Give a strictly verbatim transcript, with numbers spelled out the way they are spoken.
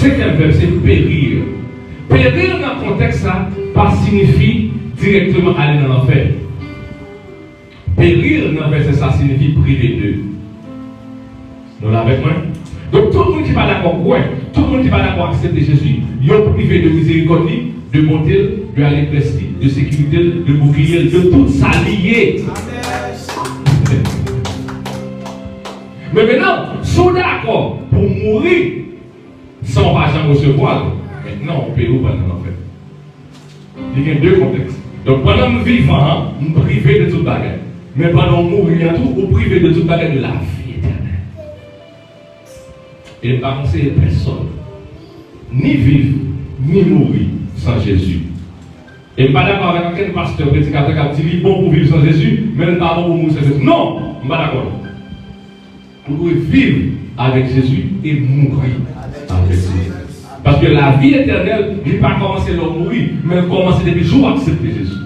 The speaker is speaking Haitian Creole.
Senkyèm vèb se périr. Périr nan kontèks sa pa siyifi dirèkteman ale nan lanfè. Périr nan vèsè sa siyifi prive de. Nou la avèk mwen? Donk, tout moun ki pa dakò kwè, tout moun ki pa dakò aksepte Jezi, yo prive de mizerikòd li, de bonte l, de alegrès li, de sekirite l, de boukliye l, de tout sa li ye. Men mentnan, si w dakò pou w mouri san w pa janm resevwa l, mentnan w peye w pral nan lanfè. Li gen de kontèks. Donk, pandan m vivan an, m prive de tout bagay. Men pandan w mouri an tou, ou prive de tout bagay de lavi etènèl. E m pa konseye pèsonn, ni viv, ni mouri san Jezi. E m pa dakò avèk ankenn pastè, predikatè k ap di li bon pou viv san Jezi, men l pa bon pou mouri san Jezi. Non! M pa dakò, non. Ou dwe viv avèk Jezi e mouri avèk Jezi. Paske lavi etènèl, li pa kòmanse lè w mouri, men l kòmanse depi jou w aksepte Jezi.